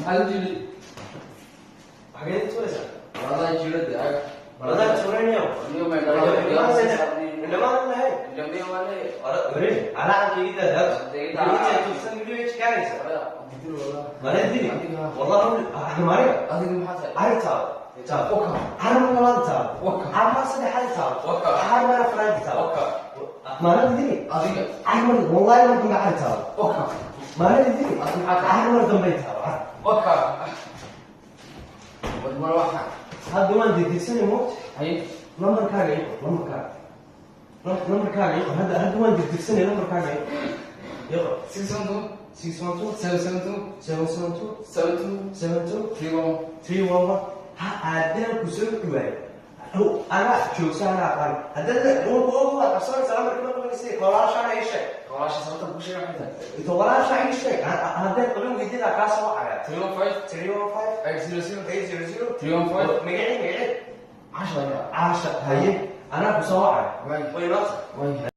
Maxaad u jiri? Xageed tuuraysaa? Waladaa jirada ag. Waladaa tuuraynayo. Niyo may dhalaa. Indhamaan lahayn. Indhamiyo wale. Ware, calaacankayga daad. Inta tuursan video jikaanaysa. Mare dili. Wallahi mare. Adiga maxaa tahay? Cari taabo. Taabo. Waka. Cari mar labaad taabo. Waka. Cari mar saddexaad taabo. Waka. Cari mar afraad taabo. Waka. Mare dili. Adiga. Cari mar wallahi mar dambe cari taabo. Waka. Mare dili. Adiga maxaa tahay? Cari mar dambe taabo. Cari. Waka. War mar waxa. Hadda waan degdegsanay moogta. Haye. Lambarkaaga ii qor, lambarkaaga. Lambarkaaga ii qor. Hadda waan degdegsanay, lambarkaaga ii qor. Ii qor. 612. 612. 772. 772. 72. 72. 311. 311. Ha aadaan ku soo dhawaayo. Anaa joogsa, anaa aqaan. Haddaad waa qabsanaysaa lambarka ma qabanaysa, walaashaana ii sheeg. Walaasha sababta ku sheegay maxay tahay? Inta walaashaa ii sheeg, haddaad qaban weydidaa kaa soo wacaya. 315. 315. 800. 800. 315. Magacii, magacii? Casha. Caasha. Haye, anaa ku soo wacaya. Waay. Way noo tahay. Waay.